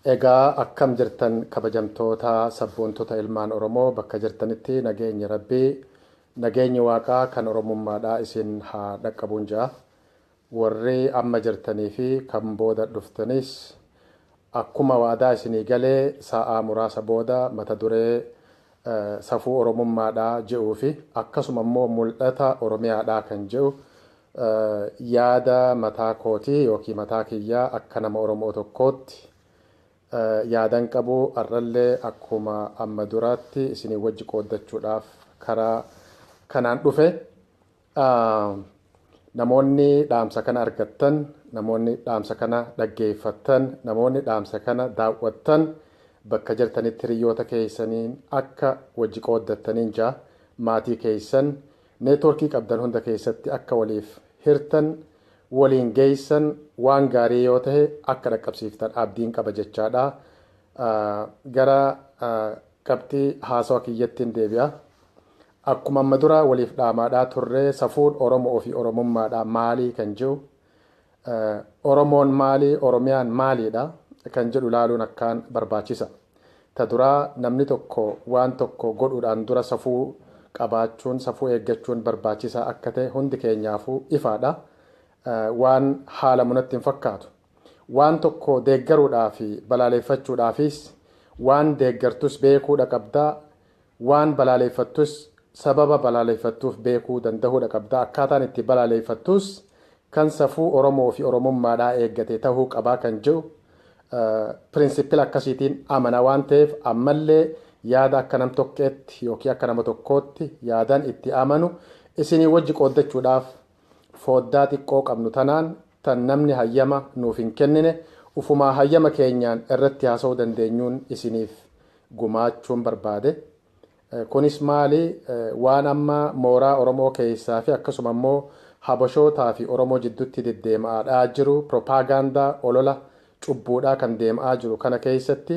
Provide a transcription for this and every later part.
Egaa akkam jirtan kabajamtoota sabboontota ilmaan Oromoo bakka jirtanitti nageenyi Rabbii nageenyi Waaqaa kan Oromummaadhaa isin haa dhaqqabuun ja'a. Warri amma jirtanii fi kan booda dhuftanis akkuma waadaa isinii galee sa'aa muraasa booda mata duree safuu Oromummaadhaa je'uu fi akkasuma immoo mul'ata Oromiyaadhaa kan je'u yaada mataa kootii yookiin mataa kiyyaa akka nama Oromoo tokkootti yaadan qabu har'allee akkuma amma duraatti isinii wajji qooddachuudhaaf karaa kanaan dhufe. Namoonni dhaamsa kana argattan, namoonni dhaamsa kana dhaggeeffattan, namoonni dhaamsa kana daawwattan bakka jirtanitti hiriyoota keessaniin akka wajji qooddattaniin jaa maatii keessan neetworkii qabdan hunda keessatti akka waliif hirtan waliin geessan waan gaarii yoo ta'e akka dhaqqabsiiftan abdiin qaba jechaadha. Gara qabxii haasawa kiyyattiin deebi'a. Akkuma amma dura waliif dhaamaadhaa turre safuun Oromoo fi Oromummaadhaa maalii kan jedhu Oromoon maalii Oromiyaan maaliidha kan jedhu ilaaluun akkaan barbaachisa. Ta duraa namni tokko waan tokko godhuudhaan dura safuu qabaachuun safuu eeggachuun barbaachisaa akka ta'e hundi keenyaafuu ifaadha. Waan haala munatti hin fakkaatu. Waan tokko deeggaruudhaa fi balaaleffachuudhaafis waan deeggartus beekuudha qabdaa. Waan balaaleffattus sababa balaaleffattuuf beekuu danda'uudha qabdaa. Akkaataan itti balaaleffattus kan safuu Oromoo fi Oromummaadhaa eeggate ta'uu qabaa kan jedhu pirinsipila akkasiitiin amana waan ta'eef ammallee yaada akka nam tokkeetti yookiin akka nama tokkootti yaadan itti amanu isinii wajji qooddachuudhaaf foddaa xiqqoo qabnu tanaan tan namni hayyama nuuf hin kennine ufumaa hayyama keenyaan irratti haasa'uu dandeenyuun isiniif gumaachuun barbaade. Kunis maali waan amma mooraa Oromoo keessaa fi akkasuma immoo Habashootaa fi Oromoo jidduutti deddeema'aadhaa jiru propaagandaa olola cubbuudhaa kan deemaa jiru kana keessatti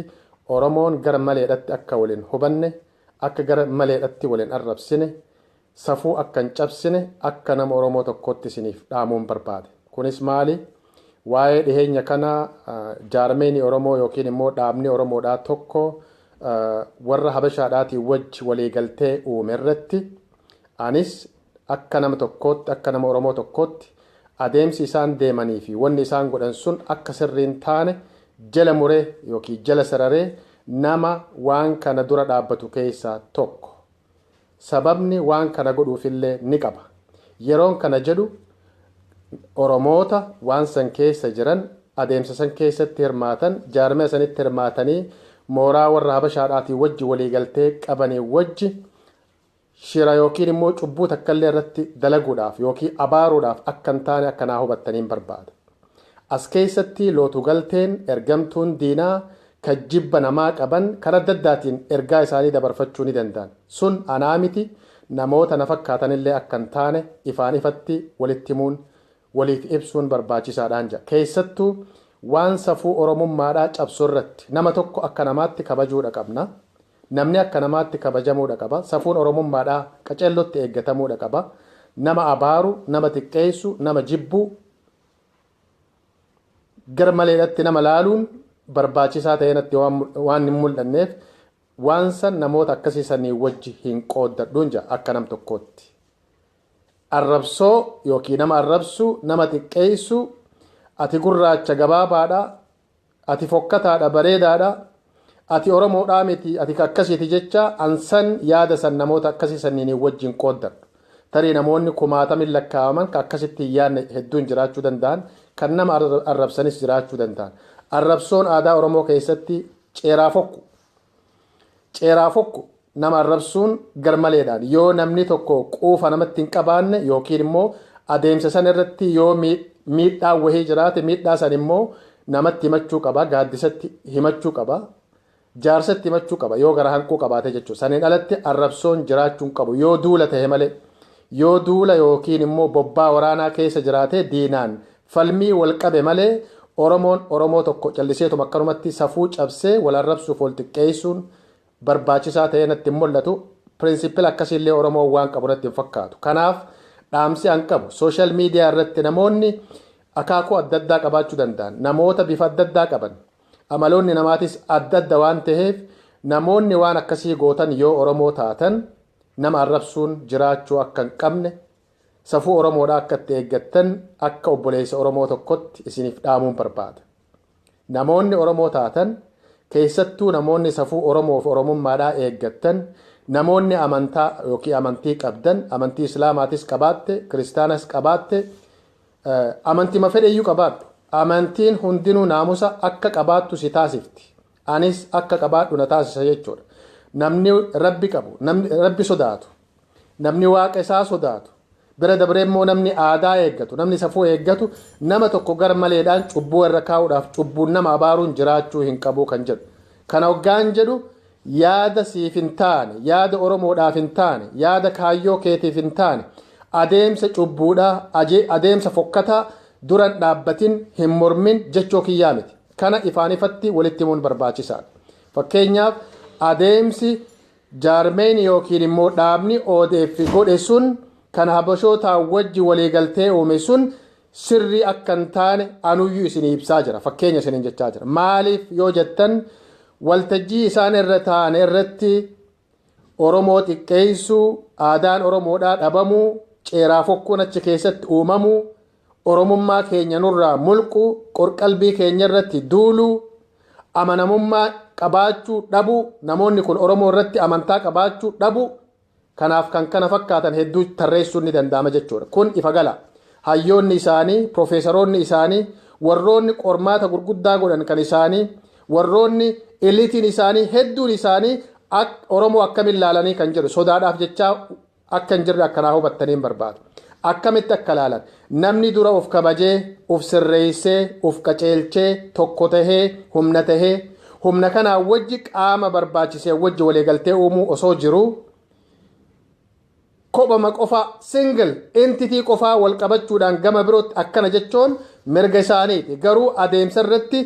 Oromoon gara maleedhatti akka waliin hubanne akka gara maleedhatti waliin arrabsine safuu akka hin cabsine akka nama Oromoo tokkotti isiniif dhaamuun barbaade. Kunis maali? Waa'ee dhiheenya kana jaarmeeni Oromoo yookiin immoo dhaabni Oromoodhaa tokko warra Habashaadhaatiin wajji waliigaltee uume irratti anis akka nama tokkootti akka nama Oromoo tokkootti adeemsi isaan deemanii fi wanni isaan godhan sun akka sirriin taane jala muree yookiin jala sararee nama waan kana dura dhaabbatu keessaa tokko. Sababni waan kana godhuufillee ni qaba. Yeroon kana jedhu Oromoota waan san keessa jiran adeemsa san keessatti hirmaatan jaarmee sanitti hirmaatanii mooraa warra Habashaadhaatiin wajji waliigaltee qabanii wajji shira yookiin immoo cubbuu takkallee irratti dalaguudhaaf yookiin abaaruudhaaf akka hin taane akkanaa hubattaniin barbaada. As keessatti lootu galteen ergamtuun diinaa kan jibba namaa qaban karaa adda addaatiin ergaa isaanii dabarfachuu ni danda'an. Sun anaa miti namoota na fakkaatanillee akka hin taane ifaan ifatti walitti himuun waliif ibsuun barbaachisaadhaan jira. Keessattuu waan safuu Oromummaadhaa cabsu irratti nama tokko akka namaatti kabajuudha qabna. Namni akka namaatti kabajamuudha qaba. Safuun Oromummaadhaa qacellotti eeggatamuudha qaba. Nama abaaru, nama xiqqeessu, nama jibbu gara maleedhatti nama laaluun barbaachisaa ta'ee natti waan hin mul'anneef waan san namoota akkasii sanii wajji hin qooddadhuun jira akka nam tokkootti. Arrabsoo yookiin nama arrabsuu, nama xiqqeessuu, ati gurraacha gabaabaadha, ati fokkataadha bareedaadha, ati Oromoodhaa miti, ati akkasiiti jecha ansan yaada san namoota akkasii saniin wajjin qooddadhu. Tarii namoonni kumaatamin lakkaa'aman kan akkasitti hin yaadne hedduun jiraachuu danda'an, kan nama arrabsanis jiraachuu danda'an. Arrabsoon aadaa Oromoo keessatti ceeraa fokku. Ceeraa fokku nama arrabsuun garmaleedhaan yoo namni tokko quufa namatti hin qabaanne yookiin immoo adeemsa san irratti yoo miidhaan wahii jiraate miidhaa san immoo namatti himachuu qaba, gaaddisatti himachuu qaba, jaarsatti himachuu qaba yoo gara hanquu qabaate jechuudha. Saniin alatti arrabsoon jiraachuu hin qabu yoo duula ta'e malee. Yoo duula yookiin immoo bobbaa waraanaa keessa jiraate diinaan falmii wal qabe malee Oromoon Oromoo tokko calliseetuma akkanumatti safuu cabsee wal arrabsuuf wal xiqqeessuun barbaachisaa ta'ee natti hin mul'atu. Pirinsipila akkasiillee Oromoon waan qabu natti hin fakkaatu. Kanaaf dhaamsi an qabu sooshaal miidiyaa irratti namoonni akaakuu adda addaa qabaachuu danda'an namoota bifa adda addaa qaban Amaloonni namaatis adda adda waan ta'eef namoonni waan akkasii gootan yoo Oromoo taatan nama arrabsuun jiraachuu akka hin qabne safuu Oromoodhaa akka itti eeggattan akka obboleessa Oromoo tokkotti isiniif dhaamuun barbaada. Namoonni Oromoo taatan keessattuu namoonni safuu Oromoo fi Oromummaadhaa eeggattan, namoonni amantaa yookiin amantii qabdan, amantii Islaamaatis qabaatte, Kiristaanas qabaatte, amantii fedheyyuu qabaadhu. Amantiin hundinuu naamusa akka qabaattu si taasifti. Anis akka qabaadhu na taasisa jechuudha. Namni Rabbi qabu, namni Rabbi sodaatu, namni Waaqa isaa sodaatu, bira dabree immoo namni aadaa eeggatu, namni safuu eeggatu, nama tokko gar maleedhaan cubbuu irra kaa'uudhaaf cubbuun nama abaaruun jiraachuu hin qabu kan jedhu. Kana hoggaan jedhu yaada siif hin taane, yaada Oromoodhaaf hin taane, yaada kaayyoo keetiif hin taane, adeemsa cubbuudhaa, adeemsa fokkataa duran dhaabbatin, hin mormin jechoo kiyyaa miti. Kana ifaan ifatti walitti himuun barbaachisaadha. Fakkeenyaaf adeemsi jaarmeen yookiin immoo dhaabni ODF godhe sun kan Habashootaa wajji waliigaltee uume sun sirrii akka hin taane anuyyuu isinii ibsaa jira. Fakkeenya isiniin jechaa jira. Maaliif yoo jettan waltajjii isaan irra taa'an irratti Oromoo xiqqeessuu, aadaan Oromoodhaa dhabamuu, ceeraa fokkuun achi keessatti uumamuu, Oromummaa keenya nurraa mulquu, qorqalbii keenya irratti duuluu, amanamummaa qabaachuu dhabuu, namoonni kun Oromoo irratti amantaa qabaachuu dhabuu, kanaaf kan kana fakkaatan hedduu tarreessuun ni danda'ama jechuudha. Kun ifa gala. Hayyoonni isaanii, piroofeesaroonni isaanii, warroonni qormaata gurguddaa godhan kan isaanii, warroonni eliitiin isaanii hedduun isaanii Oromoo akkamiin laalanii kan jedhu sodaadhaaf jechaa akka hin jirre akkanaa hubattanii hin barbaadu. Akkamitti akka laalan namni dura of kabajee, of sirreessee, of qaceelchee, tokko tahee, humna tahee, humna kanaa wajji qaama barbaachisee wajji waliigaltee uumuu osoo jiruu kophama qofa, single entity qofaa wal qabachuudhaan gama birootti akkana jechuun mirga isaaniiti. Garuu adeemsa irratti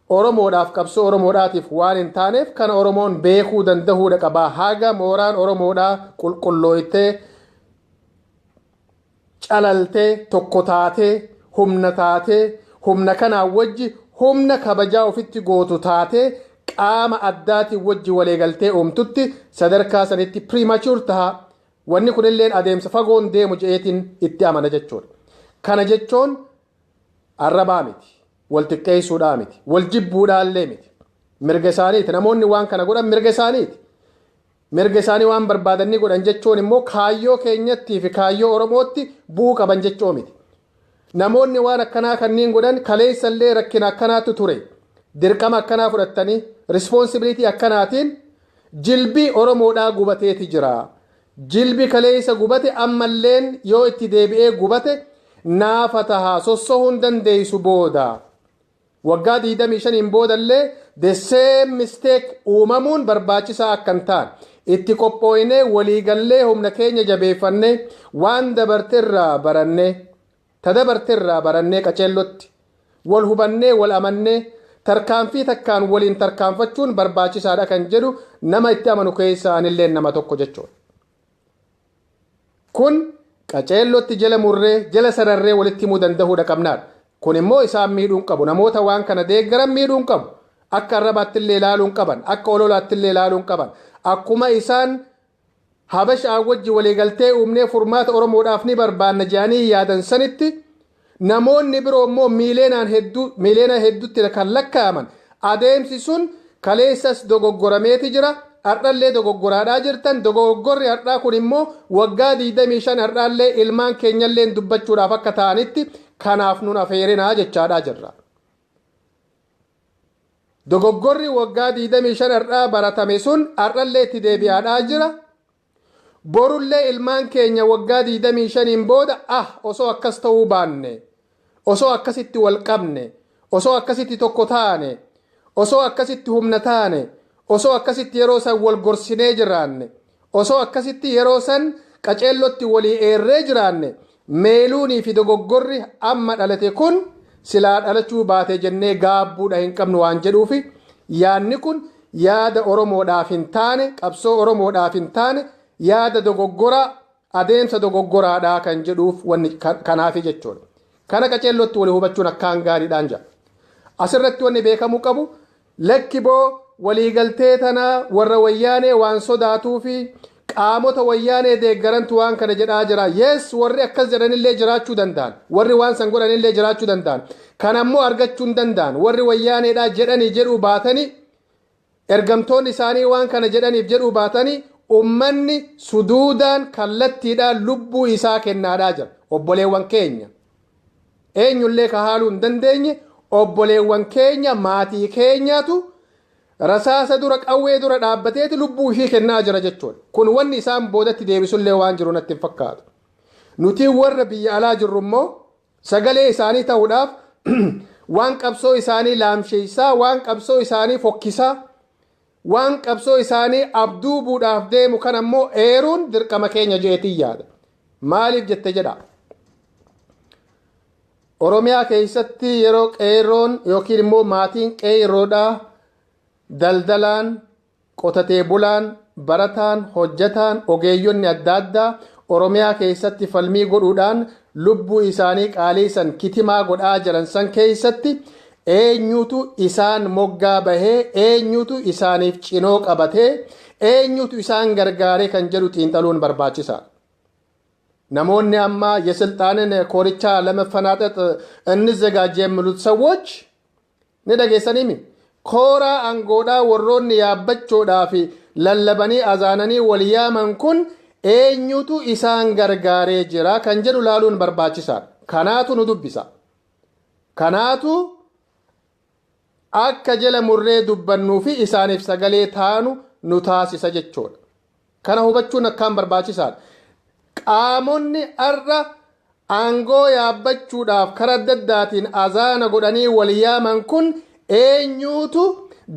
Oromoodhaaf, qabsoo Oromoodhaatiif waan hin taaneef kana Oromoon beekuu danda'uudha qabaa. Haga mooraan Oromoodhaa qulqullooytee, calaltee, tokko taatee, humna taatee, humna kanaa wajji humna kabajaa ofitti gootu taatee, qaama addaatiin wajji waliigaltee uumtutti sadarkaa sanitti premature taha. Wanni kunilleen adeemsa fagoon deemu je'eetiin itti amana jechuudha. Kana jechuun arrabaa miti, wal xiqqeessuudhaa miti, wal jibbuudhaallee miti. Mirga isaaniiti. Namoonni waan kana godhan mirga isaaniiti. Mirga isaanii waan barbaadanii godhan jechuun immoo kaayyoo keenyattii fi kaayyoo Oromootti bu'uu qaban jechuu miti. Namoonni waan akkanaa kanneen godhan kaleessallee rakkina akkanaatu ture. Dirqama akkanaa fudhattanii responsibility akkanaatiin jilbii Oromoodhaa gubateeti jira. Jilbi kaleessa gubate ammalleen yoo itti deebi'ee gubate naafa tahaa sossohuu hin dandeessu booda. Waggaa 25 boodallee the same mistake uumamuun barbaachisaa akka hin taane itti qophooynee, waliigallee, humna keenya jabeeffannee, waan dabarterraa barannee, ta dabarterraa barannee, qaceellotti wal hubannee, wal amannee, tarkaanfii takkaan waliin tarkaanfachuun barbaachisaadha kan jedhu nama itti amanu keessaa anillee nama tokko jechuudha. Kun qaceellotti jala murree, jala sararree walitti himuu danda'uudha qabnaadha. Kun immoo isaan miidhuun qabu. Namoota waan kana deeggaran miidhuun qabu. Akka arrabaatti illee ilaaluun qaban. Akka ololaatti illee ilaaluun qaban. Akkuma isaan Habashaa wajji waliigaltee uumnee furmaata Oromoodhaaf ni barbaanna jedhanii yaadan sanitti namoonni biroo immoo miileenaan hedduu, miileena hedduutti kan lakkaa'aman adeemsi sun kaleessas dogoggorameeti jira. Har'allee dogoggoraadhaa jirtan. Dogoggorri har'aa kun immoo waggaa 25 har'aallee ilmaan keenyallee dubbachuudhaaf akka ta'anitti kanaaf nun afeerinaa jechaadhaa jirra. Dogoggorri waggaa 25 har'aa baratame sun har'allee itti deebi'aadhaa jira. Borullee ilmaan keenya waggaa 25 booda, "Ah, osoo akkas ta'uu baanne, osoo akkasitti wal qabne, osoo akkasitti tokko taane, osoo akkasitti humna taane, osoo akkasitti yeroo san wal gorsinee jiraanne, osoo akkasitti yeroo san qaceellotti walii eerree jiraanne, meeluunii fi dogoggorri amma dhalate kun silaa dhalachuu baate," jennee gaabbuudha hin qabnu waan jedhuufi yaadni kun yaada Oromoodhaaf hin taane, qabsoo Oromoodhaaf hin taane, yaada dogoggoraa, adeemsa dogoggoraadhaa kan jedhuuf wanni kanaafi jechuudha. Kana qaceellotti walii hubachuun akkaan gaariidhaan jira. Asirratti wanni beekamuu qabu Lakki boo, waliigaltee tana warra Wayyaanee waan sodaatuu fi qaamota Wayyaanee deeggarantu waan kana jedhaa jira. Yes, warri akkas jedhanillee jiraachuu danda'an, warri waan san godhanillee jiraachuu danda'an. Kan ammoo argachuu hin danda'an warri Wayyaaneedhaa jedhanii jedhuu baatanii, ergamtoonni isaanii waan kana jedhaniif jedhuu baatanii, ummanni suduudaan kallattiidhaan lubbuu isaa kennaadhaa jira. Obboleewwan keenya, eenyullee ka haaluu hin dandeenye, obboleewwan keenya, maatii keenyaatu rasaasa dura, qawwee dura dhaabbateeti lubbuu ishii kennaa jira jechuudha. Kun wanni isaan boodatti deebisullee waan jiru natti hin fakkaatu. Nuti warra biyya alaa jirru immoo sagalee isaanii ta'uudhaaf waan qabsoo isaanii laamsheessaa, waan qabsoo isaanii fokkisaa, waan qabsoo isaanii abduubuudhaaf deemu kan ammoo eeruun dirqama keenya jeetii yaada. Maaliif jette jedha. Oromiyaa keessatti yeroo qeerroon yookiin immoo maatiin qeerroodhaa, daldalaan, qotatee bulaan, barataan, hojjataan, ogeeyyonni adda addaa Oromiyaa keessatti falmii godhuudhaan lubbuu isaanii qaalii san kitimaa godhaa jiran san keessatti eenyutu isaan moggaa bahee, eenyutu isaaniif cinoo qabatee, eenyutu isaan gargaaree kan jedhu xiinxaluun barbaachisaadha. Namoonni amma የስልጣንን ኮርቻ ለመፈናጠጥ እንዘጋጅ የሚሉት ሰዎች ni dhageessaniimi. Kooraa aangoodhaa warroonni yaabbachuudhaa fi lallabanii azaananii wal yaaman kun eenyutu isaan gargaaree jira kan jedhu laaluun barbaachisaadha. Kanaatu nu dubbisa. Kanaatu akka jala murree dubbannuu fi isaaniif sagalee taanu nu taasisa jechuudha. Kana hubachuun akkaan barbaachisaadha. Qaamonni arra aangoo yaabbachuudhaaf karaa adda addaatiin azaana godhanii wal yaaman kun eenyuutu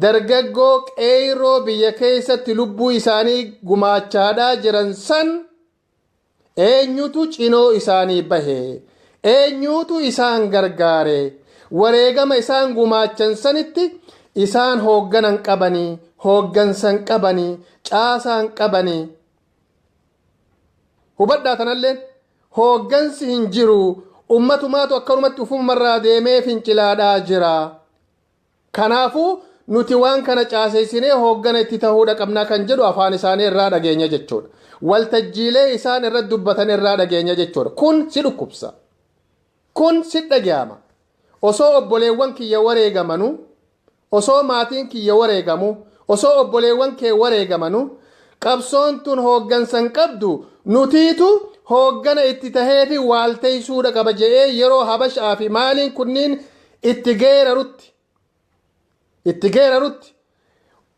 dargaggoo qeerroo biyya keessatti lubbuu isaanii gumaachaadhaa jiran san eenyutu cinoo isaanii bahe, eenyutu isaan gargaare? Wareegama isaan gumaachan sanitti isaan hoogganan qabanii, hooggansan qabanii, caasaan qabanii. Hubadhaa, tanalleen hooggansi hin jiru. Ummatumaatu akkanumatti ufumarraa deemee fincilaadhaa jira. Kanaafuu nuti waan kana caaseessinee hooggana itti ta'uudha qabnaa kan jedhu afaan isaanii irraa dhageenya jechuudha. Waltajjiilee isaan irratti dubbatan irraa dhageenya jechuudha. Kun si dhukkubsa. Kun si dhaga'ama. Osoo obboleewwan kiyya wareegamanuu, osoo maatiin kiyya wareegamu, osoo obboleewwan kee wareegamanuu, qabsoon tun hooggansan qabdu, nutiitu hooggana itti tahee fi waalteessuudha qaba jedhee yeroo Habashaa fi maaliin kunniin itti geerarutti,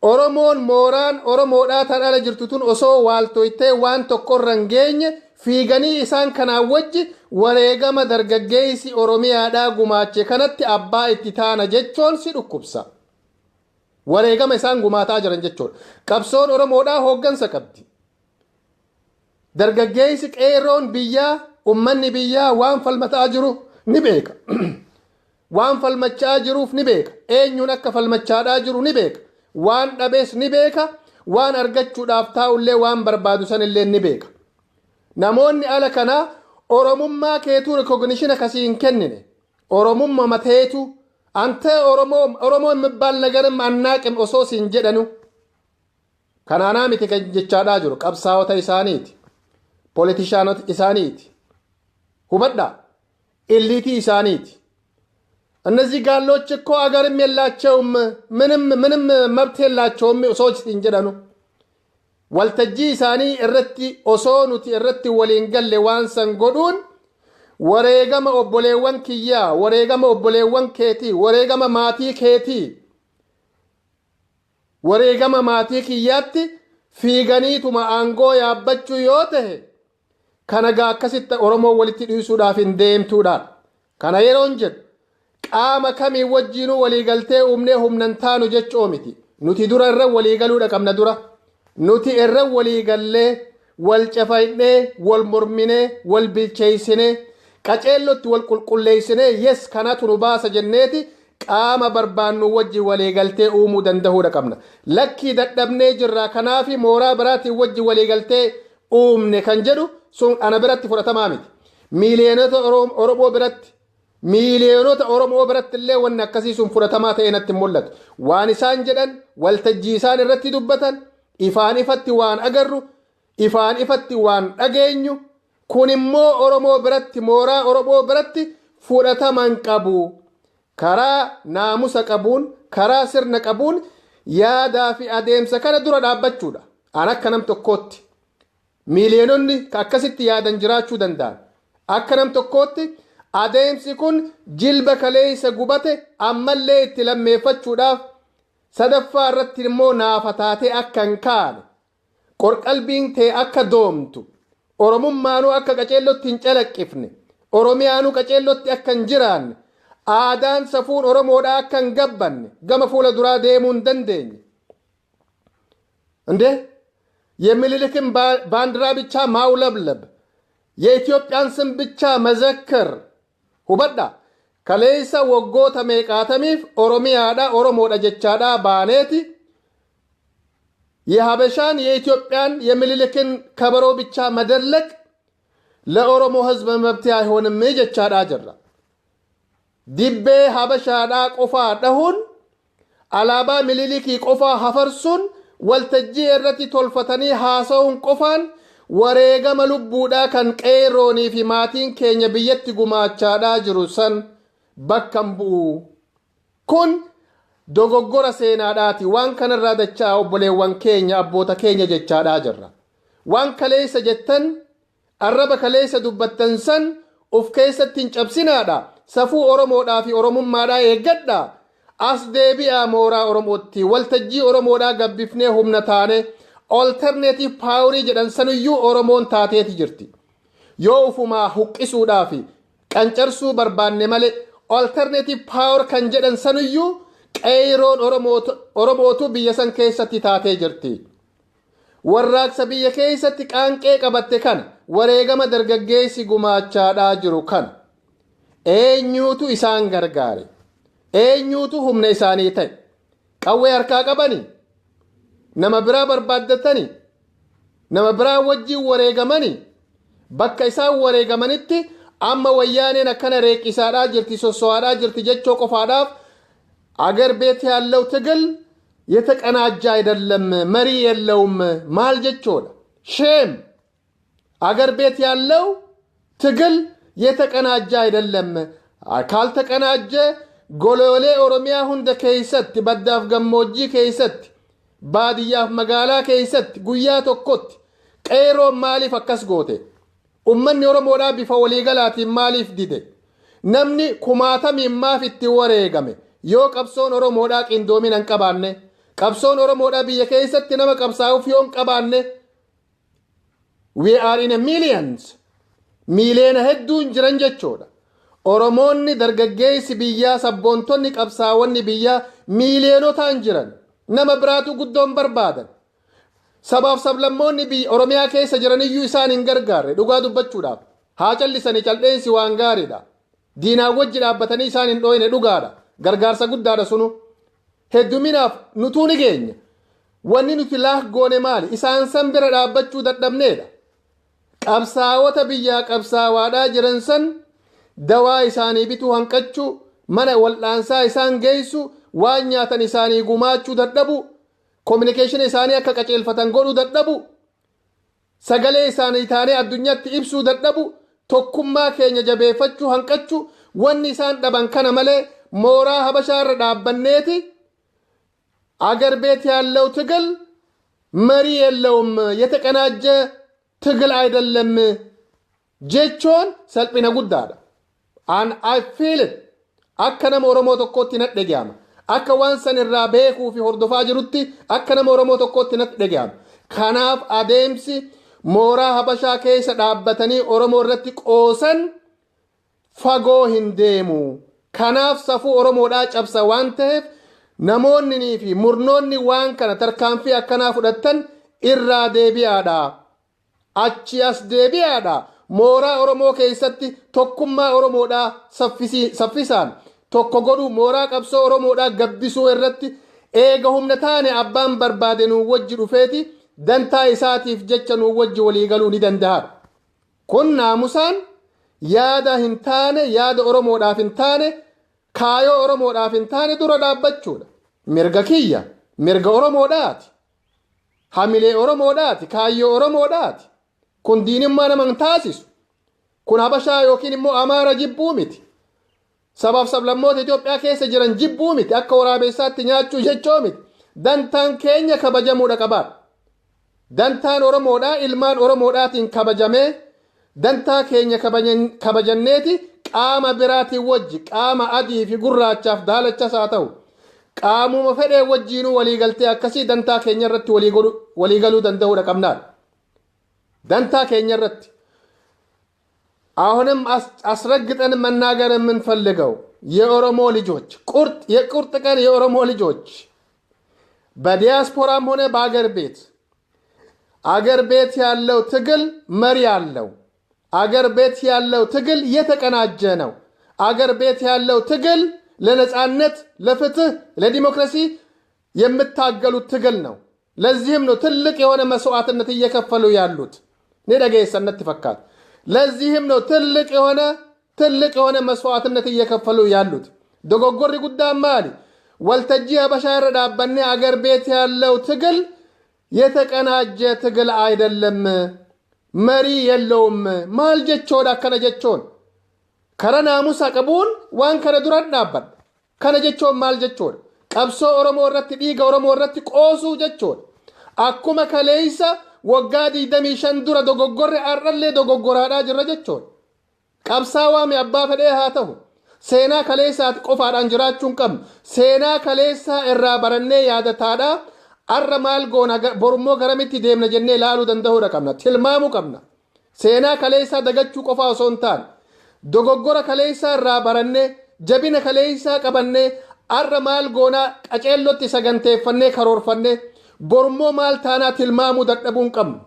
Oromoon mooraan Oromoodhaa tan ala jirtu tun osoo waaltoytee waan tokkorra hin geenye, fiiganii isaan kanaan wajji wareegama dargaggeessi Oromiyaadhaa gumaache kanatti abbaa itti taana jechuun si dhukkubsa. Wareegama isaan gumaataa jiran jechuudha. Qabsoon Oromoodhaa hooggansa qabdi. Dargaggeessi qeerroon biyyaa, ummanni biyyaa waan falmataa jiru ni beeka. Waan falmachaa jiruuf ni beeka. Eenyuun akka falmachaadhaa jiru ni beeka. Waan dhabees ni beeka. Waan argachuudhaaf taa'ullee, waan barbaadu sanillee ni beeka. Namoonni ala kanaa Oromummaa keetuu recognition akkasii hin kennine. Oromummaa mateetu አንተ ኦሮሞ ኦሮሞ የሚባል ነገርም አናቅም osoo siin jedhanu, kanaanaa miti kan jechaadhaa jiru, qabsaa'ota isaaniiti, polotishaanota isaaniiti. Hubadhaa, elite isaaniiti. እነዚህ ጋሎች እኮ አገርም የላቸውም፣ ምንም ምንም መብት የላቸውም osoo siin jedhanu, waltajjii isaanii irratti osoo nuti irratti waliin galle waan san godhuun wareegama obboleewwan kiyyaa, wareegama obboleewwan keetii, wareegama maatii keetii, wareegama maatii kiyyaatti fiiganiituma aangoo yaabbachuu yoo tahe, kana gaa akkasitti Oromoo walitti dhiisuudhaaf hin deemtuudhaan. Kana yeroon jedhu qaama kamii wajjiinuu waliigaltee uumnee humnan taanu jechuu miti. Nuti dura irra waliigaluudha qabna. Dura nuti irra waliigallee, wal cafaynee, wal morminee, wal bilcheessinee, qaceellotti wal qulqulleessinee, yes, kanatu nu baasa jenneeti qaama barbaannu wajji waliigaltee uumuu danda'uudha qabna. Lakkii, dadhabnee jirra, kanaafi mooraa biraatiin wajji waliigaltee uumne kan jedhu sun ana biratti fudhatamaa miti. Miiliyoonota Oromoo biratti Miiliyoonota Oromoo biratti illee wanni akkasii sun fudhatamaa ta'e natti hin mul'atu. Waan isaan jedhan, waltajjii isaan irratti dubbatan, ifaan ifatti waan agarru, ifaan ifatti waan dhageenyu, kun immoo Oromoo biratti, mooraa Oromoo biratti fudhatama hin qabu. Karaa naamusa qabuun, karaa sirna qabuun yaadaa fi adeemsa kana dura dhaabbachuudha. An akka nam tokkootti, miiliyoononni akkasitti yaadan jiraachuu danda'an. Akka nam tokkootti, adeemsi kun jilba kaleessa gubate ammallee itti lammeeffachuudhaaf, sadaffaa irratti immoo naafa taatee akka hin kaane, qorqalbiin ta'e akka doomtu, Oromummaanuu akka qaceellotti hin calaqqifne, Oromiyaanuu qaceellotti akka hin jiraanne, aadaan safuun Oromoodhaa akka hin gabbanne, gama fuula duraa deemuu hin dandeenye. እንዴ የሚኒልክን ባንዲራ ብቻ ማውለብለብ፣ የኢትዮጵያን ስም ብቻ መዘከር፣ hubadha, kaleessa waggoota meeqaatamiif Oromiyaadha, Oromoodha jechaadha baaneeti, የሀበሻን፣ የኢትዮጵያን፣ የሚኒልክን ከበሮ ብቻ መደለቅ ለኦሮሞ ሕዝብ መብት አይሆንም jechaadha jirra. Dibbee Habashaadhaa qofaa dhahuun, alaabaa Mililikii qofaa hafarsuun, waltajjii irratti tolfatanii haasa'uun qofaan wareegama lubbuudhaa kan qeerroonii fi maatiin keenya biyyatti gumaachaadhaa jiru san bakka hin bu'u. Kun dogoggora seenaadhaati. Waan kanarraa dachaa obboleewwan keenya, abboota keenya jechaadhaa jirra. Waan kaleessa jettan, arraba kaleessa dubbattan san of keessatti hin cabsinaadha. Safuu Oromoodhaa fi Oromummaadhaa eeggadha. As deebi'aa mooraa Oromootti. Waltajjii Oromoodhaa gabbifnee humna taane, alternative powerii jedhan sanuyyuu Oromoon taateeti jirti. Yoo ufumaa huqqisuudhaa fi qancarsuu barbaanne malee, alternative power kan jedhan sanuyyuu qeeyroon Oromootu biyya san keessatti taatee jirti. Warraaqsa biyya keessatti qaanqee qabatte kana, wareegama dargaggeessi gumaachaadhaa jiru kana, eenyuutu isaan gargaare? Eenyuutu humna isaanii ta'e? Qawwee harkaa qabanii? Nama biraa barbaaddatanii? Nama biraa wajjin wareegamanii? Bakka isaan wareegamanitti amma Wayyaaneen akkana reeqisaadhaa jirti, sosso'aadhaa jirti jechoo qofaadhaaf, አገር ቤት ያለው ትግል የተቀናጀ አይደለም፣ መሪ የለውም maal jechuudha? Shame. አገር ቤት ያለው ትግል የተቀናጀ አይደለም። ካልተቀናጀ goloolee Oromiyaa hunda keessatti, baddaaf gammoojjii keessatti, baadiyyaaf magaalaa keessatti guyyaa tokkotti qeeroon maaliif akkas goote? Ummanni Oromoodhaa bifa waliigalaatiin maaliif dide? Namni kumaatamiin maaf itti wareegame? Yoo qabsoon Oromoodhaa qindoomina hin qabaanne, qabsoon Oromoodhaa biyya keessatti nama qabsaa'uuf yoo hin qabaanne, we are in a millions, miiliyoona hedduun jiran jechuudha. Oromoonni, dargaggeessi biyyaa, sabboontonni, qabsaawwanni biyyaa miiliyoonotaan jiran, nama biraatu guddoon barbaadan. Sabaaf sablammoonni biyya Oromiyaa keessa jiran iyyuu isaan hin gargaarre. Dhugaa dubbachuudhaaf, haa callisanii, cal'eensi waan gaariidha. Diinaa wajji dhaabbatanii isaan hin dhooyne, dhugaadha. Gargaarsa guddaadha sunu. Hedduminaaf nutuu ni geenya. Wanni nuti laaf goone maali? Isaan san bira dhaabbachuu dadhabneedha. Qabsaawota biyyaa qabsaawaadhaa jiran san dawaa isaanii bituu hanqachuu, mana wal'aansaa isaan geessu, waan nyaatan isaanii gumaachuu dadhabu, communication isaanii akka qaceelfatan godhuu dadhabu, sagalee isaanii taanee addunyaatti ibsuu dadhabu, tokkummaa keenya jabeeffachuu hanqachuu, wanni isaan dhaban kana malee mooraa Habashaa irra dhaabbanneeti አገር ቤት ያለው ትግል መሪ የለውም፣ የተቀናጀ ትግል አይደለም jechuun salphina guddaadha. And I feel it. Akka nama Oromoo tokkootti natti dhaga'ama. Akka waan san irraa beekuu fi hordofaa jirutti, akka nama Oromoo tokkootti natti dhaga'ama. Kanaaf adeemsi mooraa Habashaa keessa dhaabbatanii Oromoo irratti qoosan fagoo hin deemu. Kanaaf safuu Oromoodhaa cabsa waan ta'eef, namoonni fi murnoonni waan kana tarkaanfii akkanaa fudhattan irraa deebi'aadha. Achi as deebi'aadha. Mooraa Oromoo keessatti tokkummaa Oromoodhaa saffisaan tokko godhuu, mooraa qabsoo Oromoodhaa gabbisuu irratti, eega humna taane abbaan barbaade nuu wajji dhufeeti dantaa isaatiif jecha nuu wajji waliigaluu ni danda'a. Kun naamusaan Yaada hin taane, yaada Oromoodhaaf hin taane, kaayoo Oromoodhaaf hin taane dura dhaabbachuudha. Mirga kiyya, mirga Oromoodhaati. Hamilee Oromoodhaati, kaayyoo Oromoodhaati. Kun diinummaa nama hin taasisu. Kun Habashaa yookiin immoo Amaara jibbuu miti. Sabaaf sablammoota Itoophiyaa keessa jiran jibbuu miti. Akka waraabessaatti nyaachuu jechoo miti. Dantaan keenya kabajamuudha qabaadha. Dantaan Oromoodhaa ilmaan Oromoodhaatiin kabajamee dantaa keenya kabajanneeti qaama biraatiin wajji, qaama adii fi gurraachaaf daalachas haa ta'u, qaamuma fedhee wajjiinuu waliigaltee akkasii dantaa keenya irratti waliigaluu danda'uudha qabnaadha. Dantaa keenya irratti. አሁንም አስረግጠን መናገር የምንፈልገው የኦሮሞ ልጆች፣ ቁርጥ የቁርጥ ቀን የኦሮሞ ልጆች፣ በዲያስፖራም ሆነ በአገር ቤት፣ አገር ቤት ያለው ትግል መሪ አለው። አገር ቤት ያለው ትግል የተቀናጀ ነው። አገር ቤት ያለው ትግል ለነፃነት፣ ለፍትህ፣ ለዲሞክራሲ የምታገሉት ትግል ነው። ለዚህም ነው ትልቅ የሆነ መስዋዕትነት እየከፈሉ ያሉት። Ni dhageessan natti fakkaata. ለዚህም ነው ትልቅ የሆነ መስዋዕትነት እየከፈሉ ያሉት። Dogoggorri guddaan maali? Waltajjii Habashaa irra dhaabbannee አገር ቤት ያለው ትግል የተቀናጀ ትግል አይደለም፣ መሪ የለውም። Maal jechuudha akkana jechuun? Karaa naamusa qabuun waan kana dura dhaabbadha. Kana jechuun maal jechuudha? Qabsoo Oromoo irratti, dhiiga Oromoo irratti qoosuu jechuudha. Akkuma kaleessa waggaa 25 dura dogoggorre, har'allee dogoggoraadhaa jirra jechuudha. Qabsaawaa mi abbaa fedhee haa ta'u, seenaa kaleessaa qofaadhaan jiraachuu hin qabnu. Seenaa kaleessaa irraa barannee yaadataadhaa har'a maal goona, borummoo garamitti deemna jennee ilaaluu danda'uudha qabna. Tilmaamuu qabna. Seenaa kaleessaa dagachuu qofaa osoo hin taane, dogoggora kaleessaa irraa barannee, jabina kaleessaa qabannee, har'a maal goonaa qaceellotti saganteeffannee karoorfannee, borummoo maal taanaa tilmaamuu dadhabuu hin qabnu.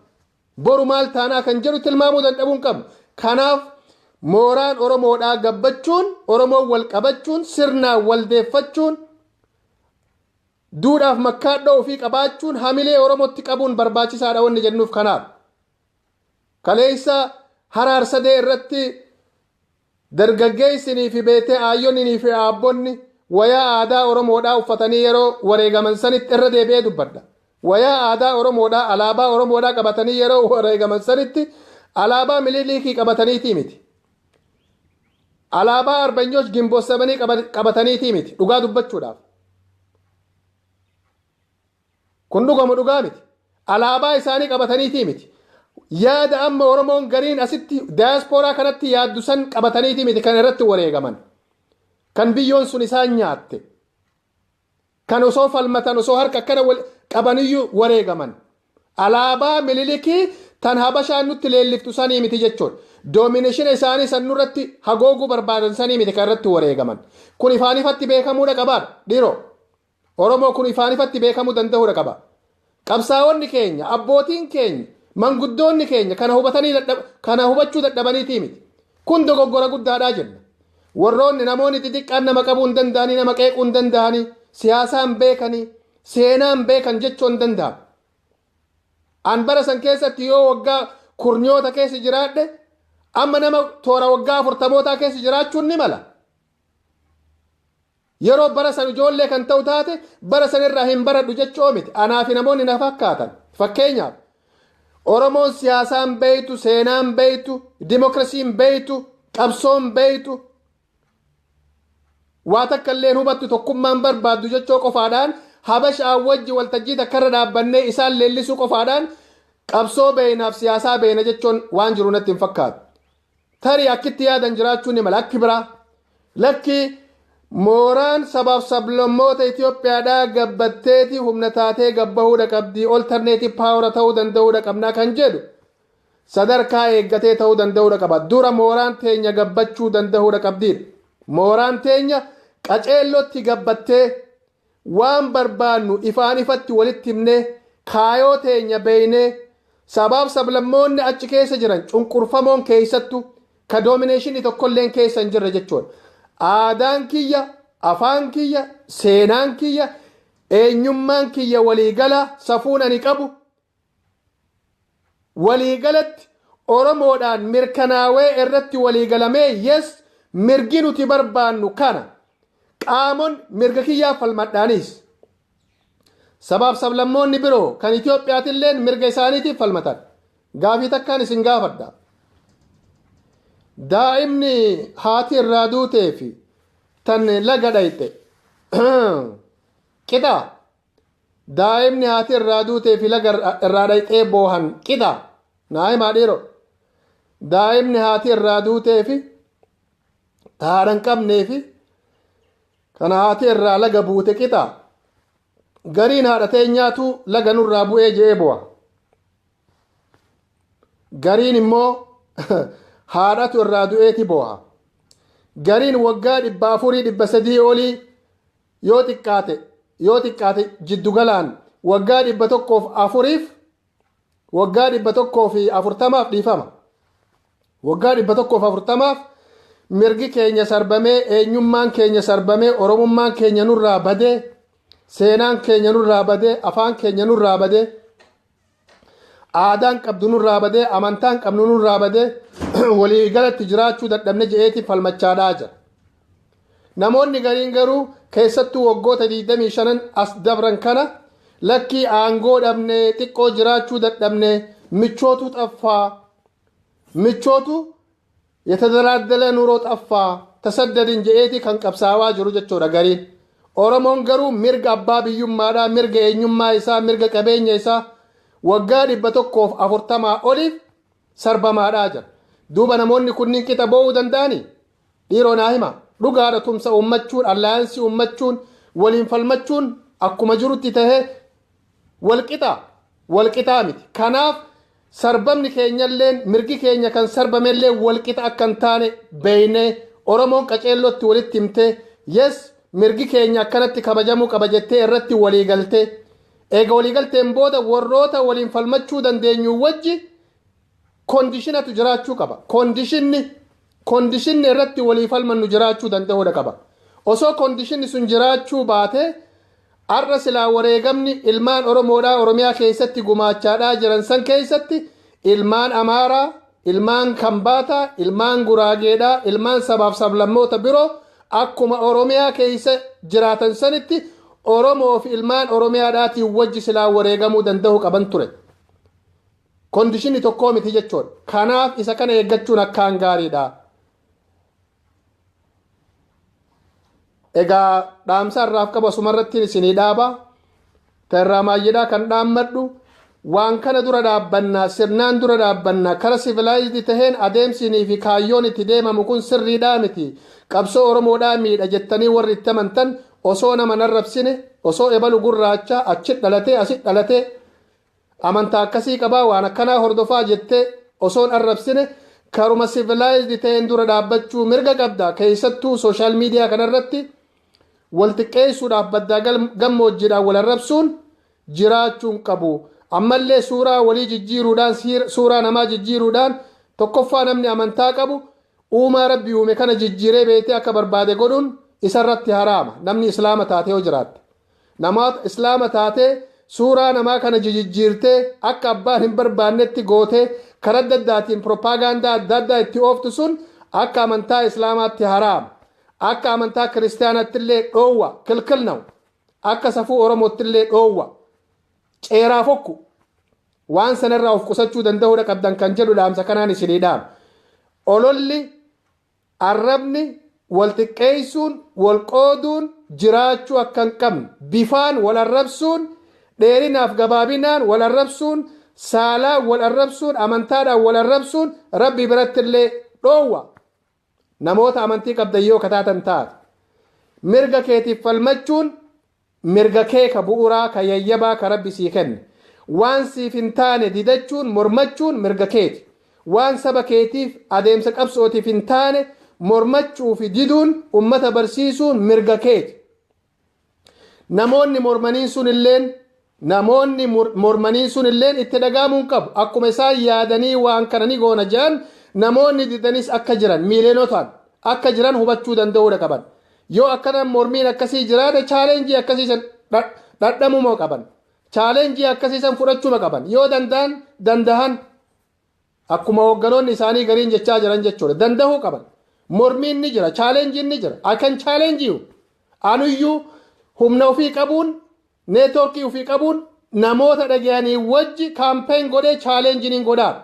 Boru maal taanaa kan jedhu tilmaamuu dadhabuu hin qabnu. Kanaaf mooraan Oromoodhaa gabbachuun, Oromoon wal qabachuun, sirnaan waldeeffachuun, duudhaaf makkaadhoo ofii qabaachuun, hamilee Oromootti qabuun barbaachisaadha wanni jennuuf kanaaf. Kaleessa Haraarsadee irratti dargaggeessinii fi beetee aayyonnii fi aabbonni wayaa aadaa Oromoodhaa uffatanii yeroo wareegaman sanitti, irra deebi'ee dubbadha. Wayaa aadaa Oromoodhaa, alaabaa Oromoodhaa qabatanii yeroo wareegaman sanitti alaabaa Mililikii qabataniitii miti. Alaabaa Arbanyooch Gimboossamanii qabataniitii miti, dhugaa dubbachuudhaaf. Kun dhugamu dhugaa miti. Alaabaa isaanii qabataniitii miti. Yaada amma Oromoon gariin asitti daayaspooraa kanatti yaaddu san qabataniitii miti kan irratti wareegaman. Kan biyyoon sun isaan nyaatte. Kan osoo falmatan, osoo harka akkana qabaniyyuu wareegaman. Alaabaa Mililikii tan Habashaan nutti leelliftu sanii miti jechuudha. Domination isaanii san nurratti hagooguu barbaadan sanii miti kan irratti wareegaman. Kun ifaan ifatti beekamuudha qabaadha. Dhiiroo. Oromoo, kun ifaan ifatti beekamuu danda'uudha qaba. Qabsaa'onni keenya, abbootiin keenya, manguddoonni keenya kana hubatanii, kana hubachuu dadhabaniitii miti. Kun dogoggora guddaadhaa jenna. Warroonni namoonni xixiqqaan nama qabuu hin danda'anii, nama qeequu hin danda'anii, siyaasaan beekanii, seenaan beekan jechuu hin danda'amu. An bara san keessatti yoo waggaa kurnyoota keessa jiraadhe, amma nama toora waggaa 40mootaa keessa jiraachuun ni mala. Yeroo bara san ijoollee kan ta'u taate, bara san irraa hin baradhu jechuu miti. Anaa fi namoonni na fakkaatan. Fakkeenyaaf, Oromoon siyaasaan beeytu, seenaan beeytu, dimokiraasiin beeytu, qabsoon beeytu, waa takka illee hubattu, tokkummaan barbaaddu jechuu qofaadhaan, Habashaa wajji waltajjii takkarra dhaabbannee isaan leellisuu qofaadhaan qabsoo beeynaaf siyaasaa beeyna jechuun waan jiru natti hin fakkaatu. Tarii akkitti yaadan jiraachuu ni mala akki biraa. Lakki, mooraan sabaaf sablammoota Itoophiyaadhaa gabbatteeti humna taatee gabbahuudha qabdi, alternative power ta'uu danda'uudha qabnaa kan jedhu sadarkaa eeggatee ta'uu danda'uudha qaba. Dura mooraan teenya gabbachuu danda'uudha qabdiidha. Mooraan teenya qaceellotti gabbattee, waan barbaannu ifaan ifatti walitti himnee, kaayoo teenya beeynee, sabaaf sablammoonni achi keessa jiran cunqurfamoon, keessattu ka domination tokkolleen keessa hin jirre jechuudha. Aadaan kiyya, afaan kiyya, seenaan kiyya, eenyummaan kiyya, waliigala safuun ani qabu waliigalatti Oromoodhaan mirkanaawee irratti waliigalamee, yes, mirgi nuti barbaannu kana, qaamon mirga kiyyaa falmadhaanis sabaaf sablammoonni biroo kan Itoophiyaatilleen mirga isaaniitiif falmatan. Gaafii takkaan isin gaafadha. Daa'imni haati irraa duutee fi tan laga dhayxe qixa? Daa'imni haati irraa duutee fi laga irraa dhayxee boohan qixa? Naa himaa dhiiroo. Daa'imni haati irraa duutee fi haadha hin qabnee fi kana haati irraa laga buute qixa? Gariin haadha teenyaatu laga nurraa bu'ee je'ee bu'a. Gariin immoo haadhatu irraa du'eeti booha. Gariin waggaa 400, 300 olii, yoo xiqqaate jiddugalaan waggaa 104f, waggaa 140f, dhiifama, waggaa 140f mirgi keenya sarbamee, eenyummaan keenya sarbamee, Oromummaan keenya nurraa badee, seenaan keenya nurraa badee, afaan keenya nurraa badee, aadaan qabdu nurraa badee, amantaan qabnu nurraa badee, waliigalatti jiraachuu dadhabne je'eeti falmachaadhaa jira. Namoonni gariin garuu, keessattuu waggoota 25 as dabran kana, lakkii, aangoo dhabne, xiqqoo jiraachuu dadhabne, michootu xaffaa, michootu የተደላደለ ኑሮ ጠፋ፣ ተሰደድን je'eeti kan qabsaawaa jiru jechuudha gariin. Oromoon garuu mirga abbaa biyyummaadhaa, mirga eenyummaa isaa, mirga qabeenya isaa waggaa 140 oliif sarbamaadhaa jira. Duuba namoonni kunniin qixa boo'uu danda'anii? Dhiiroo, naa hima. Dhugaadha, tumsa uummachuun, alliance uummachuun, waliin falmachuun akkuma jirutti tahee, walqixa walqixaa miti. Kanaaf sarbamni keenyalleen, mirgi keenya kan sarbamellee walqixa akka hin taane beeynee, Oromoon qaceellootti walitti himtee, yes, mirgi keenya akkanatti kabajamuu qaba jettee irratti walii galtee, eega waliigalteen booda warroota waliin falmachuu dandeenyu wajji conditionatu jiraachuu qaba. Conditionni irratti walii falmannu jiraachuu danda'uudha qaba. Osoo conditionni sun jiraachuu baate, har'a silaa wareegamni ilmaan Oromoodhaa Oromiyaa keessatti gumaachaadhaa jiran san keessatti ilmaan Amaaraa, ilmaan Kambaataa, ilmaan Guraageedhaa, ilmaan sabaaf sablammoota biroo akkuma Oromiyaa keessa jiraatan sanitti Oromoo fi ilmaan Oromiyaadhaatiin wajji silaa wareegamuu danda'uu qaban ture. Conditionni tokkoo miti jechuudha. Kanaaf isa kana eeggachuun akkaan gaariidha. Egaa dhaamsa irraaf qabu asumarratti isinii dhaaba. Irraa maayyeedhaa kan dhaammadhu, waan kana dura dhaabbannaa, sirnaan dura dhaabbannaa, kara civilized taheen adeemsinii fi kaayyoon itti deemamu kun sirriidhaa miti, qabsoo Oromoodhaa miidha jettanii warri itti amantan, osoo nama narrabsine, osoo ebalu gurraacha achi dhalatee asit dhalatee amantaa akkasii qabaa, waan akkanaa hordofaa jettee osoon arrabsine, karuma civilized ta'een dura dhaabbachuu mirga qabda. Keessattuu social media kanarratti wal xiqqeessuudhaaf baddaa gammoojjiidhaan wal arrabsuun jiraachuun qabu. Ammallee suuraa walii jijjiiruudhaan, suuraa namaa jijjiiruudhaan, tokkoffaa namni amantaa qabu uumaa Rabbi uume kana jijjiiree beetee akka barbaade godhuun isarratti haraama. Namni Islaama taatee yoo jiraatte, namoota Islaama taatee suuraa namaa kana jijjiirtee akka abbaan hin barbaannetti gootee karaa adda addaatiin propagaandaa adda addaa itti ooftu sun akka amantaa Islaamaatti haraama. Akka amantaa Kiristaanaatti illee dhoowwa, ክልክል ነው. Akka safuu Oromootti illee dhoowwa, ceeraa fokku. Waan sanarraa of qusachuu danda'uudha qabdan kan jedhu dhaamsa kanaan isinii dhaama. Ololli, arrabni, wal xiqqeessuun, wal qooduun jiraachuu akka hin qabne, bifaan wal arrabsuun, dheerinaaf gabaabinaan wal arrabsuun, saalaan wal arrabsuun, amantaadhaan wal arrabsuun Rabbi biratti illee dhoowwa. Namoota amantii qabdan yoo kataatan taate, mirga keetiif falmachuun mirga kee ka bu'uuraa, ka yayyabaa, ka Rabbi sii kenne. Waan siif hin taane didachuun, mormachuun mirga keeti. Waan saba keetiif, adeemsa qabsootiif hin taane mormachuu fi diduun, ummata barsiisuun mirga keeti. Namoonni mormaniin sun illeen, namoonni mormaniin sun illeen itti dhaga'amuu qabu. Akkuma isaan yaadanii waan kana ni goona jedhan, namoonni didanis akka jiran, miiliyonotaan akka jiran hubachuu danda'uudha qaban. Yoo akkana mormiin akkasii jiraate, challenge akkasii san dhadhamuu qaban, challenge akkasii san fudhachuu qaban yoo danda'an. Akkuma hoogganoonni isaanii gariin jechaa jiran jechuudha. Danda'uu qaban. Mormiin ni jira, challengeiin ni jira. I can challenge you. Anuyyuu humna ofii qabuun, networkii ofii qabuun, namoota dhagayanii wajji campaign godhee challengeiin godhaa.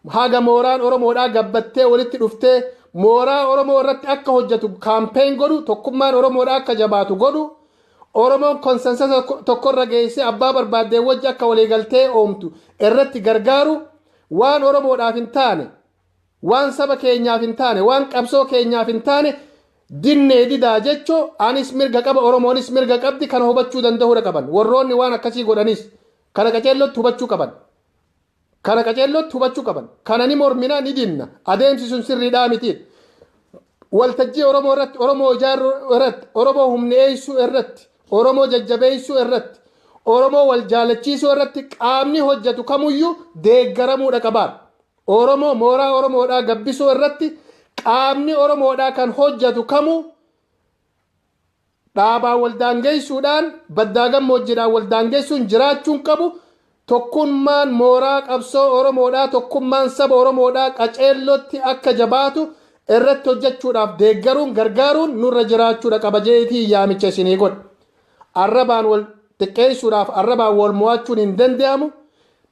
Haga mooraan Oromoodhaa gabbattee walitti dhuftee mooraa Oromoo irratti akka hojjetu campaign godhu, tokkummaan Oromoodhaa akka jabaatu godhu, Oromoon consensusa tokkorra geessee abbaa barbaaddee wajji akka waliigaltee oomtu irratti gargaaru, waan Oromoodhaaf hin taane, waan saba keenyaaf hin taane, waan qabsoo keenyaaf hin taane dinnee didaa jechuu anis mirga qaba, Oromoonis mirga qabdi. Kana hubachuu danda'uudha qaban. Warroonni waan akkasii godhanis kana qaceellotti hubachuu qaban. Kana qaceellotti hubachuu qaban. Kana ni mormina, ni dinna. Adeemsi sun sirriidhaa miti. Waltajjii Oromoo irratti, Oromoo ijaaruu irratti, Oromoo humneessuu irratti, Oromoo jajjabeessuu irratti, Oromoo wal jaalachiisuu irratti qaamni hojjetu kamuyyuu deeggaramuudha qabaa. Oromoo, mooraa Oromoodhaa gabbisuu irratti qaamni Oromoodhaa kan hojjetu kamuu dhaabaa waldaangeessuudhaan, baddaa gammoojjiidhaan waldaangeessuun jiraachuun qabu. Tokkummaan mooraa qabsoo Oromoodhaa, tokkummaan saba Oromoodhaa qaceellotti akka jabaatu irratti hojjechuudhaaf deeggaruun, gargaaruun nurra jiraachuudha qaba jeetii yaamicha isinii godha. Arrabaan wal xiqqeessuudhaaf, arrabaan wal mo'achuun hin danda'amu.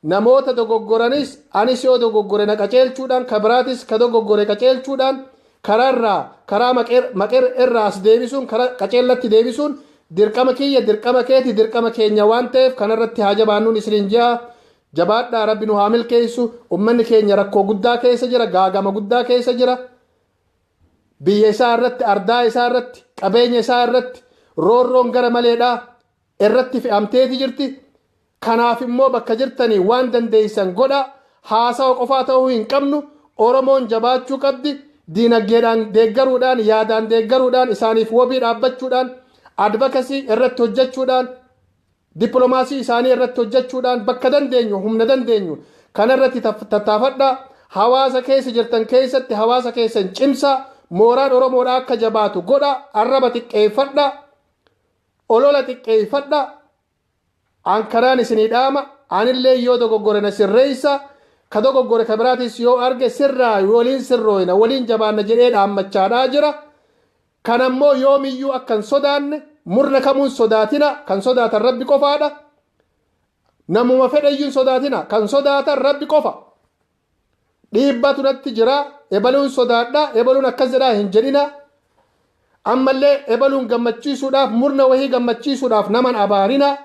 Namoota dogoggoranis, anis yoo dogoggore na qaceelchuudhaan, ka biraatis ka dogoggore qaceelchuudhaan, karaarraa karaa maqeer irraa as deebisuun, karaa qaceellatti deebisuun dirqama kiyya, dirqama keeti, dirqama keenya waan ta'eef kanarratti haa jabaannuun isiniin ji'a. Jabaadhaa, Rabbi nu haa milkeessu. Ummanni keenya rakkoo guddaa keessa jira, gaagama guddaa keessa jira. Biyya isaa irratti, ardaa isaa irratti, qabeenya isaa irratti roorroon gara maleedhaa irratti fe'amteeti jirti. Kanaaf immoo bakka jirtanii waan dandeessan godha. Haasawa qofaa ta'uu hin qabnu. Oromoon jabaachuu qabdi. Diinagdeedhaan deeggaruudhaan, yaadaan deeggaruudhaan, isaaniif wabii dhaabbachuudhaan, advocacy irratti hojjechuudhaan, dippiloomaasii isaanii irratti hojjechuudhaan, bakka dandeenyu, humna dandeenyu kanarratti tattaafadha. Hawaasa keessa jirtan keessatti hawaasa keessan cimsa. Mooraan Oromoodhaa akka jabaatu godha. Arraba xiqqeeffadha, olola xiqqeeffadha. An karaan isinii dhaama, anillee yoo dogoggore na sirreessa, ka dogoggore ka biraatis yoo arge sirraa, waliin sirrooyna, waliin jabaanna jedhee dhaammachaadhaa jira. Kanammoo yoomiyyuu akka hin sodaanne, murna kamuun sodaatina. Kan sodaatan Rabbi qofaadha. Namuma fedhayyuun sodaatina, kan sodaatan Rabbi qofa. Dhiibbatu natti jira, ebaluun sodaadha, ebaluun akkas jedhaa hin jedhina. Ammallee ebaluun gammachiisuudhaaf, murna wahii gammachiisuudhaaf naman abaarina.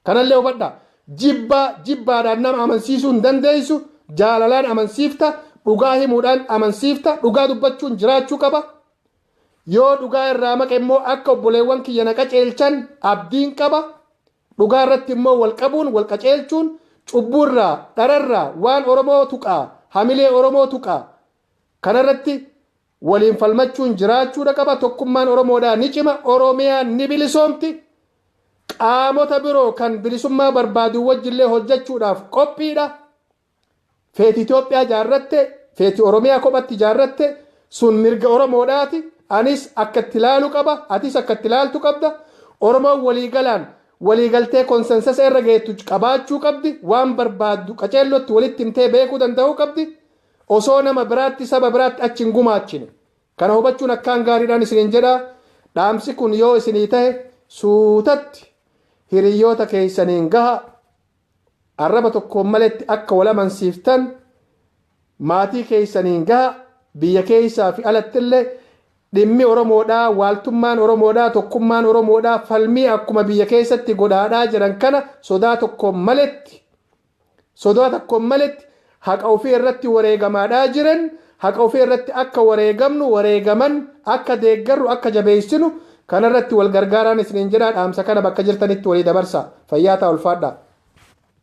Kanallee hubadha. Jibbaa jibbaadhaan nama amansiisuu hin dandeessu. Jaalalaan amansiifta, dhugaa himuudhaan amansiifta. Dhugaa dubbachuun jiraachuu qaba. Yoo dhugaa irraa maqe immoo akka obboleewwan kiyya na qaceelchan abdiin qaba. Dhugaa irratti immoo wal qabuun, wal qaceelchuun, cubbuurraa, dhararraa, waan Oromoo tuqaa, hamilee Oromoo tuqaa kanarratti waliin falmachuun jiraachuudha qaba. Tokkummaan Oromoodhaa ni cima, Oromiyaan ni bilisoomti. Qaamota biroo kan bilisummaa barbaadu wajjillee hojjechuudhaaf qophiidha. Feeti Itoophiyaa ijaarratte, feeti Oromiyaa kophatti ijaarratte, sun mirga Oromoodhaati. Anis akka itti ilaalu qaba, atis akka itti ilaaltu qabda. Oromoon waliigalaan waliigaltee consensusa irra geettu qabaachuu qabdi. Waan barbaaddu qaceellotti walitti himtee beekuu danda'uu qabdi, osoo nama biraatti, saba biraatti achi hin gumaachine. Kana hubachuun akkaan gaariidhaan isiniin jedha. Dhaamsi kun yoo isinii ta'e suutatti hiriyoota keessaniin gaha. Arraba tokkoon maletti akka wal amansiiftan maatii keessaniin gaha. Biyya keessaa fi alattillee dhimmi Oromoodhaa, waaltummaan Oromoodhaa, tokkummaan Oromoodhaa, falmii akkuma biyya keessatti godhaadhaa jiran kana sodaa tokkoon maletti, sodaa tokkoon maletti haqa ofii irratti wareegamaadhaa jiran, haqa ofii irratti akka wareegamnu, wareegaman akka deeggarru, akka jabeessinu kanarratti wal gargaaraan isiniin jedhaa. Dhaamsa kana bakka jirtanitti walii dabarsa. Fayyaa ta'a, ulfaadhaa.